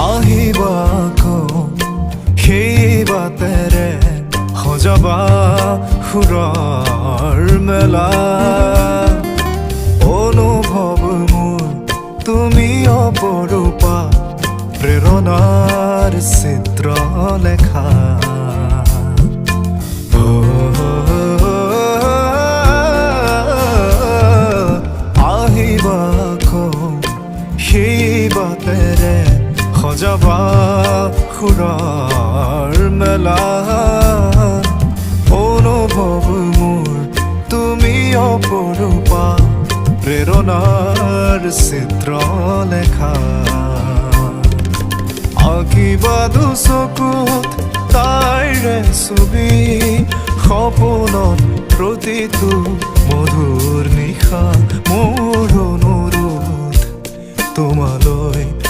আহিবা আকৌ সেই বাটেৰে, সজাবা সুৰৰ মেলা। অনুভৱ মোৰ, তুমি অপৰূপা, প্ৰেৰণাৰ চিত্ৰলেখা। আহিবা আকৌ সেই বাটেৰে, সজাবা সুৰৰ মেলা। অনুভৱ মোৰ, তুমি অপৰূপা, প্ৰেৰণাৰ চিত্ৰলেখা। আঁকিবা দুচকুত তাইৰে ছবি, সপোনত প্ৰতিটো মধুৰ নিশা। মোৰ অনুৰোধ তোমালৈ।